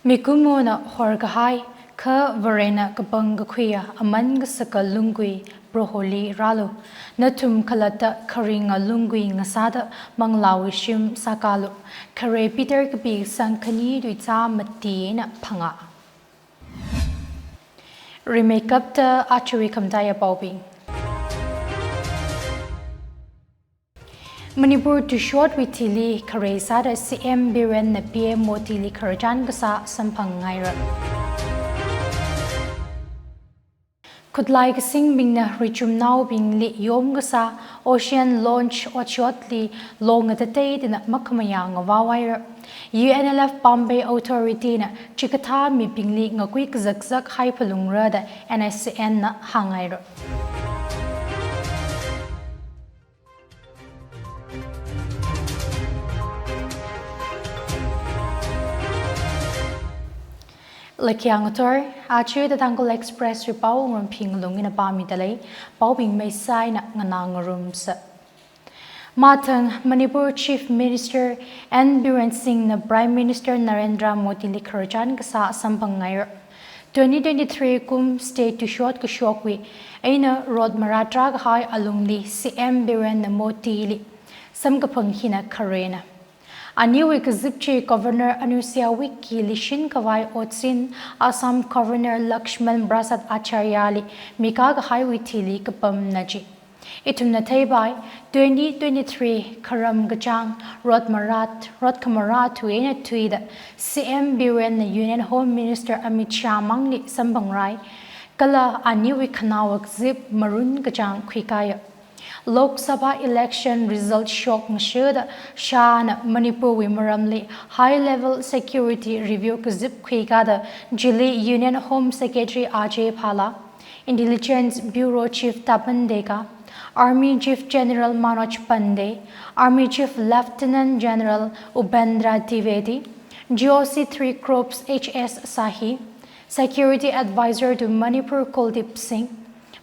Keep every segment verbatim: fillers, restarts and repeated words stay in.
Mikumona horkahai, kha Varena kapangkakhuiya aman kasaka lunggui Proholi rālu. Nathum khalatta kharinga lunggui ngasāda manglāwui shim sākalu. Khare Peter kapi sangkhani tuizā mati eina phangā. Rimeikapta aruiwui khamataiya paobing. Manipur tuishotwui thili khare sāda C M Birenna P M Modili khararchan kasā samphangngaira. Khutlai kasingbingna richumnaobingli yom kasā ocean launch otshotli lo ngatateida makhamayā ngavāhaira. U N L F Bombay Authority na chikathā mibingli ngakui kazakzak haiphalungra da N S C N na hānghaira. Lakhayang ator, aja The Tangkhul Express wui pao ngarumphing lungina pāmida lei, paobing maisai eina nganā ngarumsa. Mathang, Manipur Chief Minister N Biren Singh na Prime Minister Narendra Modili khararchan kasā samphangngaira. Twenty twenty-three kum state tuishot kashokwui eina rot marātra kahai alungli C M Birenna Modili samkaphang hina kharena. Aniwui kazip chi Governor Anusuiya Uikey li shinkhavai otsin Assam Governor Lakshman Prasad Acharyali mikā kahaiwui thili kapamna ji. Ithumna theipai, twenty twenty-three kharam kachāng rot marāt, rot khamarā thuina thuida C M Birenna Union Home Minister Amit Shah mangli samphangrai, kala aniwui khanaowa kazip marun kachāng khuikāya. Lok Sabha election result shokngashuda Shah na Manipurwui maramli high level security review kazip khuikāda chili Union Home Secretary Ajay Bhalla, Intelligence Bureau Chief Tapan Deka, Army Chief General Manoj Pandey, Army Chief Lieutenant General Upendra Dwivedi, G O C three Corps H S Sahi, Security Advisor to Manipur Kuldeep Singh,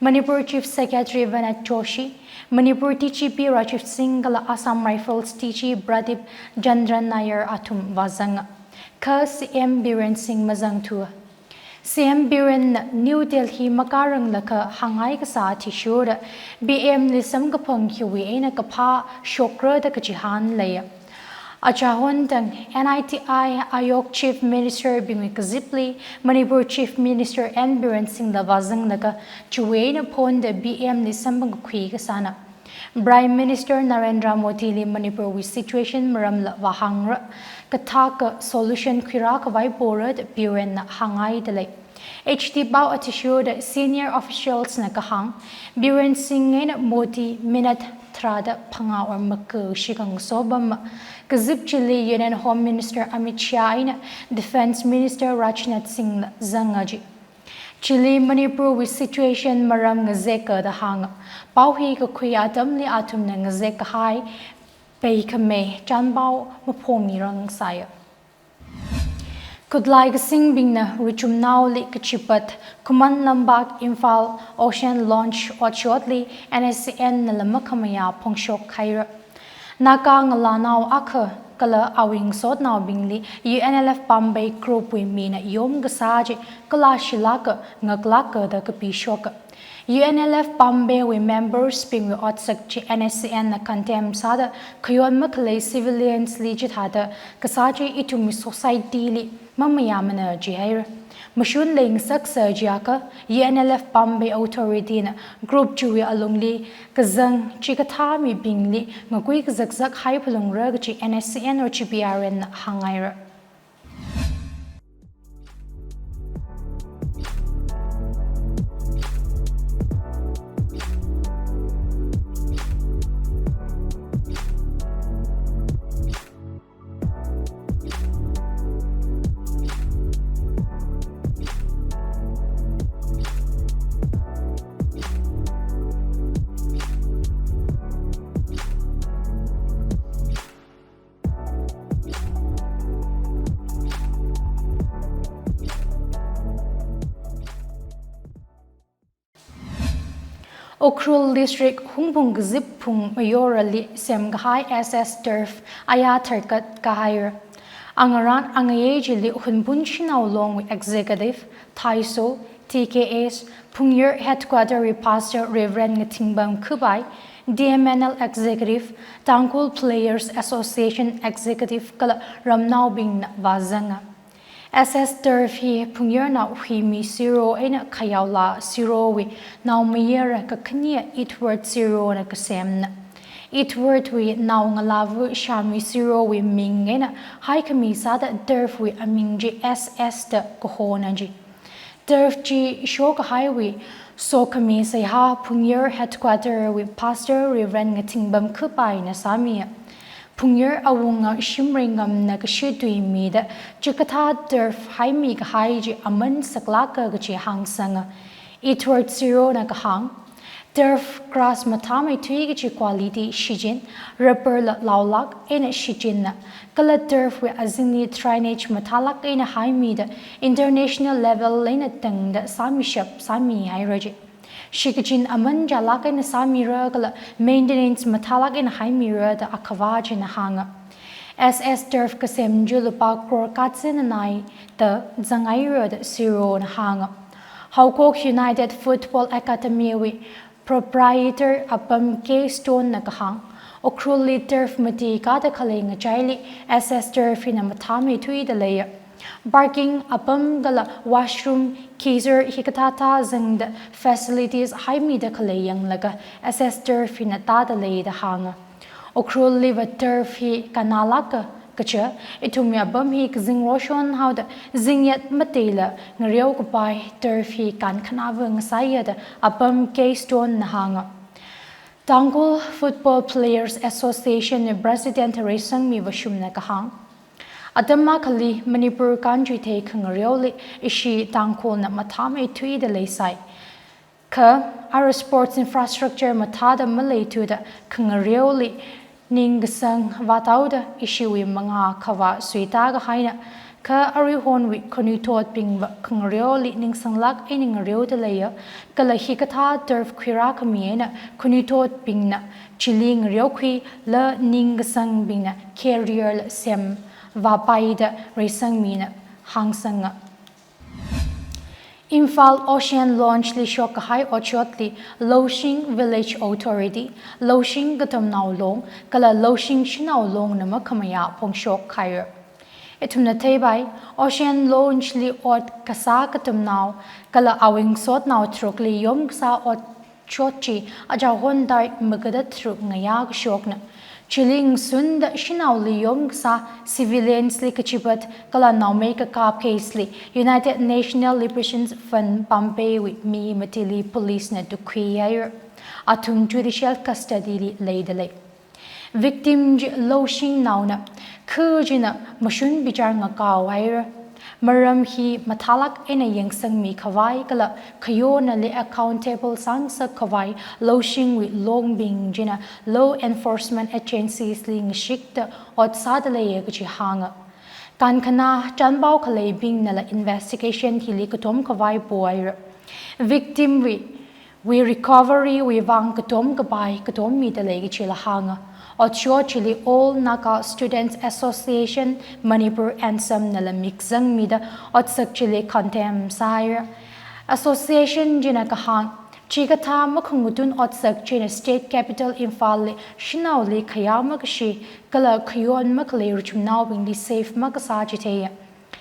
Manipur Chief Secretary Vinod Joshi, Manipur D G P Rajiv Singh kala Assam Rifles D G Pradip Chandran Nair athum vāzanga. Kha C M Biren Singh mazangthu. C M Birenna New Delhi makāranglakha hāngngai kasā athishurda P M li samkaphang hiwui eina kaphā shokra da kachihān leiya. Achahon tang N I T I Aayog Chief Minister bingwui kazipli Manipur Chief Minister N Biren Singh la vāzanglaga chiwui eina phonda P M li samphangkakhui kasāna. Prime Minister Narendra Modili Manipurwui situation maramla vāhāngra, kathāka solution khuirākhavai pora da Birenna hāngngaida lei. H T pao athishurda senior officials na kahāng, Biren Singh eina Modi minute tharāda phangā or makashi khangaso pamma. Kazip chili Union Home Minister Amit Shah eina Defence Minister Rajnath Singh la zanga ji. Chili Manipurwui situation maram ngazeka da hānga. Pao hi kakhui atamli athumna ngazek kahai peikhamei chānpao maphongmirang sāya. Khutlai kasingbingna richumnaoli kachipat Khuman Lampak Imphal ocean launch otshotli N S C N nala makhamayā phongshok haira. Naga ngalānao akha kala awui ngasotnaobingli U N L F Bombay group wui mina yom kasā chi kalāshilāka ngaklāka da kapishoka. U N L F Bombay wui members bingwui otsak chi N S C N na condemn sāda khayon makhalei civilians li chithāda kasā chi ithumwui society li mamayāmana jihaira. Mashun leingasaksa jiakha U N L F Bombay Authority na group chiwui alungli kazang chikathā mibingli ngakui kazakzak haiphalungra kachi N S C N or G P R N na hāngngaira. Ukhrul District Hungpung kazip phung mayorali semkahai S S Turf aya tharkat kahaira. Angarān angayei chili Hunphun Shanao Longwui Executive, Thaiso, T K S, Phungyar Headquarter wui Pastor Reverend Ngathingbam Khubai, D M N L Executive, Tangkhul Players Association Executive kala ramnaobingna vāzanga. S S Turf hi Phungyarnao Huimi Siro eina Khayaola Sirowui naomayara kakhane Edward Sirona kasemna. Edward wui naongalāva Shami Sirowui ming eina haikhami sāda turf wui aming chi S S da kahona ji. Turf chi shokahaiwui sokhami seihā Phungyar Headquarter wui Pastor Reverend Ngathingbam Khubaina sāmiya. Phungyar awunga Shimreingamna kashi tuimida chikathā turf haimi kahai chi aman saklāka kaji hāngsanga. Edward Sirona kahāng, turf grass mathāmeithui kaji quality shichin, rubber la laolāk eina shichinna, kala turf wui azingli drainage mathālāk eina haimida international level eina tangda sāmishap sāmihaira ji. Shikachin aman chālāk eina sāmira kala maintenance mathālāk eina haimira da akhavā china hānga. S S Turf kasem chi lupā crore katsina nai da zangaira da Sirona hānga. Haokok United Football Academy wui proprietor apam K Stonena kahāng, Ukhrulli turf mati kada khalei ngachaili S S Turf hina mathāmeithuida leiya. Parking apam kala washroom, geyser hikathāthā zangda facilities haimida khalei yanglaga S S Turf hina tāda lei da hānga. Ukhrulliva turf hi kannalāka kaja, ithumwui apam hi kazing roshon haoda zingyat mateila ngareo kapai turf hi kankhanāva ngasāya da apam K Stonena hānga. Tangkhul Football Players Association wui President Reisangmi Vashumna kahāng, atam akhali Manipur kanchuithei khangareoli ishi Tangkhulna mathāmeithuida leisai. Kha ara sports infrastructure mathāda maleithuda khangareoli ningkasang vāthaoda ishiwui mangā khavā suitā kahaina. Kha aruihonwui khanuithotbingva khangareoli ningsanglāk eina ngareoda leiya, kala hikathā turf khuirākhami eina khanuithotbingna chili ngareokhuila ningkasangbingna career la semvāpaida Reisangmina hāngsanga. Imphal Ocean Launch li shokkahai otshotli Loushing Village Authority, Loushing Katamnao Long, kala Loushing Shanao Longna makhamayā phongshok khaira. Ithumna theipai, Ocean Launch li ot kasā katamnao kala awui ngasotnao tharukli yomkasā otshot chi achahon tarik magada tharuk ngayā kashokna. Chili ngasunda shanaoli yomkasā civilians li kachipat kala naomei kakap case li United National Liberation Front Pohnpei wui mi matili police na tukhuihaira. Athum judicial custody li leida lei. Victim chi Loushing naona, kha china mashun bichar ngakaohaira. Maram hi mathālāk eina yangsangmi khavai kala khayonali accountable sāngasak khavai Loushing wui longbing china law enforcement agencies li ngashikta ot sāda leiya kaji hānga. Kankhanā chanpao khaleibingnala investigation hili katom khavai pohaira. Victim wui wui recovery wui vang katom kapai katom mida lei kachila hānga. Otshot chili All Naga Students Association Manipur, ANSAM nala mik zangmida otsak chili condemn sāhaira. Association china kahāng, chikathā makhangutun otsak china State Capital Imphal li shanaoli khayā makashi kala khayon makhalei ruchumnaobingli safe makasā chitheiya.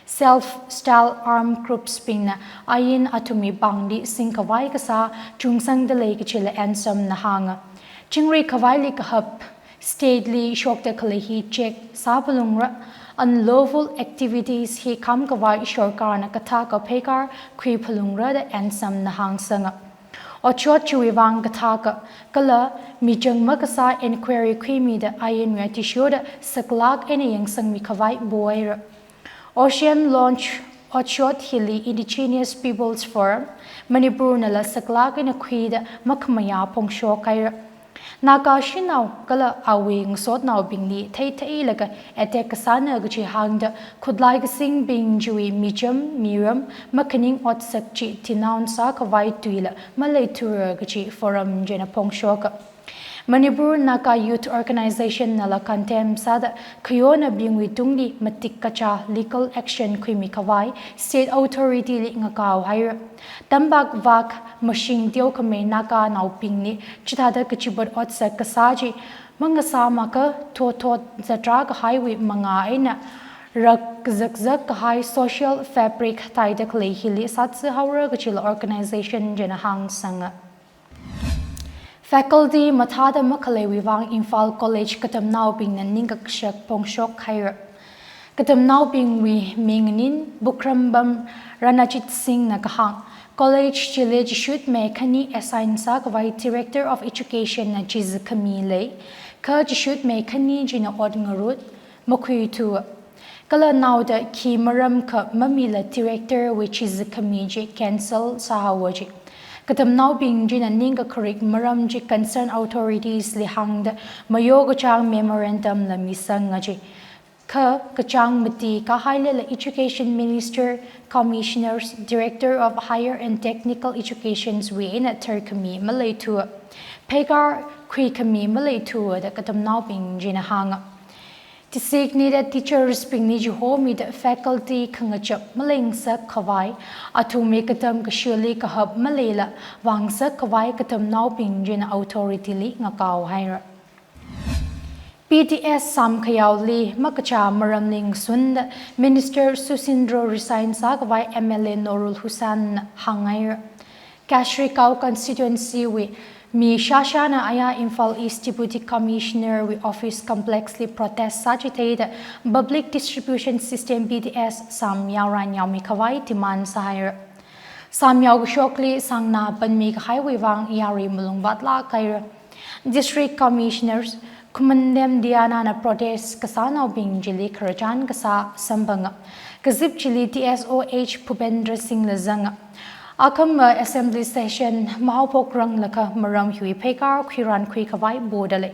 Self-styled armed groups bingna ain athumwui pāngli singkhavai kasā chungsangda lei kachila ANSAM na hānga. Chingri khavaili kahap state li shokda khalei hi check sāphalungra, unlawful activities hi khamkhavai sorkarna kathā kapheikar khuiphalungra da ANSAM na hāngsanga. Otshot chiwui vang kathāka kala michang makasā inquiry khuimida ainwui athishurda saklāk eina yangsangmi khavai pohaira. Ocean Launch otshot hili Indigenous Peoples Forum Manipur nala saklāk eina khuida makhamayā phongshok haira. Naga shanao kala awui ngasotnaobingli theitheilaga attack kasāna kaji hāngda khutlai kasingbing chiwui micham miram makhaning otsak chi denounce sākhavai tuila maleithura kaji forum china phongshoka. Manipur Naga Youth Organization nala condemn sāda khayonnaobingwui tungli matik kachā legal action khuimi khavai state authority li ngakao haira. Tampak vak mashing teokhamei Naganaobingli chithāda kachipot otsak kasā chi mangasāmakha thotthot zatrā kahaiwui manga eina rak kazakzak kahai social fabric taida khalei hili sātsi haora kajila organization china hāngsanga. Faculty mathāda makhaleiwui vang Imphal College katamnaobingna ningkakashak phongshok haira. Katamnaobingwui mingnin Bukrambam Ranajit Singh na kahāng, college chili chishutmei khani assign sākhavai Director of Education na chizi khami lei, kha chishutmei khani china ot ngarut makhuithu. Kala naoda khi maram kha mamila director wui chizi khami chi cancel sāhaowa ji. Katamnaobing china ningkakharik maram chi concern authorities li hāngda mayo kachāng memorandum la misanga ji. Kha kachāng mati kahai lila Education Minister, Commissioners, Director of Higher and Technical Educations wui eina tharkhami maleithu. Pheikar khuikhami maleithu da katamnaobing china hānga. Designated teachers bingli chihomida faculty khangachap maleingasak khavai, athumwui katam kashili kahap maleila vāngasak khavai katamnaobing china authority li ngakao haira. B T S sām khayaoli makachā maramli ngasunda Minister Susindro resign sākhavai M L A Noorul Hussain na hānghaira. Kasarigao constituency wui mi shāshāna aya Imphal East Deputy Commissioner wui office complex li protest sāchitheida public distribution system B T S sām yaoran yaomi khavai demand sāhaira. Sām yaokashokli sāngna panmi kahaiwui vang yarui malungvātlāk haira. District Commissioners Khumandem Diana na protest kasānaobing chili khararchan kasā samphanga. Kazip chili D S O H Bhupendra Singh la zanga. Akhama assembly session mahaophokranglakha maram hiwui pheikar khuirankhui khavai boda lei.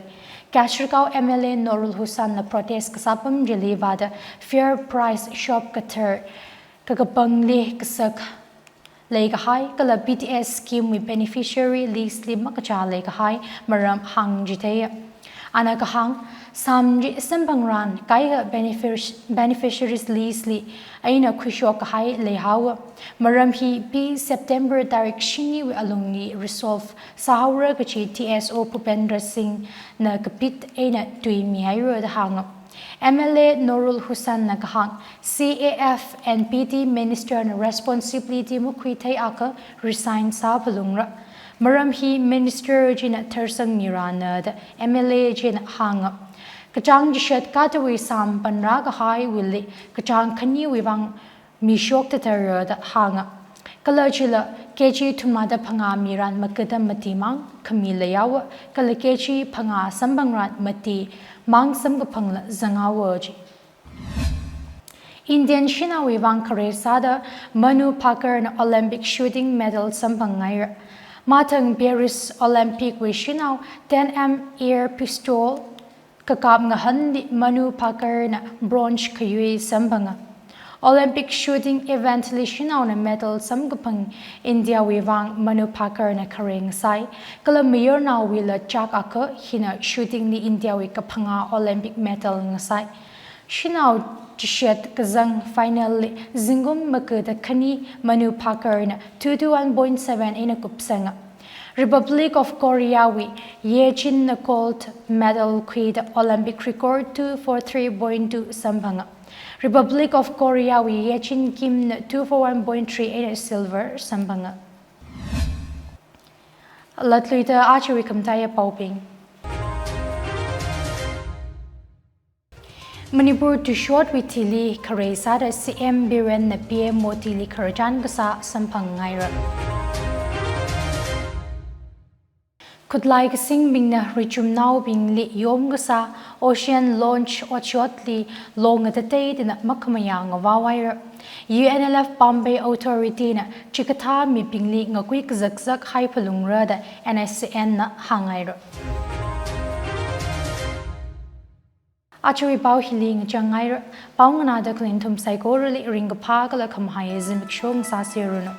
Kasarigao M L A Noorul Hussain na protest kasā pam chili vāda fair price shop kathar kakapangli kasak leikahai, kala B T S scheme wui beneficiary list li makachā leikahai maram hāngchithei. Ana kahāng, sām chi samphangran kaikha benefic-, beneficiaries list li eina khuishok kahai leihaowa. Maram hi pi September tarik shiniwui alungli resolve sāhaora kaji D S O Bhupendra Singh na kapit eina tuimihaira da hānga. M L A Noorul Hussain na kahāng, C A F and P T Minister na responsibility makhuitheiakha resign sāphalungra. Maram hi Minister china tharsangmirana da M L A china hānga. Kachāng chishat katawui sām panrā kahaiwuili kachāng khaniwui vang mishok thathara da hānga. Kala chila K G thumada phangā miran makada mati mang khami leihaowa, kala K G phangā samphangran mati mang samkaphangla zanghaowa ji. Indian shanaowui vang khare sāda Manu Bhaker na Olympic shooting medal samphanghaira. Mathang Paris Olympic wui shanao ten M air pistol kakap ngahanli Manu Bhaker na bronze khayui samphanga. Olympic shooting event li shanaona medal samkaphang India wui vang Manu Bhaker na khare ngasai. Kala mayarnaowuila chak akha hina shooting li India wui kaphangā Olympic medal ngasai. Shanao chishat kazang final li zingkum makada khani Manu Bhaker na two two one point seven eina kupsanga. Republic of Korea wui Ye Jin na gold medal khuida Olympic record two four three point two samphanga. Republic of Korea wui Ye Jin Kim na two four one point three eina silver samphanga. Latluida ajawui khamataiya paobing. Manipur tushotwui thili khare sāda C M Biren na P M Modi li khararchan kasā samphanghaira. Khutlai kasingbingna richumnaobingli yom kasā ocean launch otshotli lo ngatatei dina makhamayā ngavaohaira. U N L F Bombay Authority na chikathā mibingli ngakui kazakzak haiphalungra da N S C N na hānghaira. Ajawui pao hili ngachanghaira. Pao nganāda khalei nathum saikorali ringkaphā kala khamahai zimiksho ngasāseranu.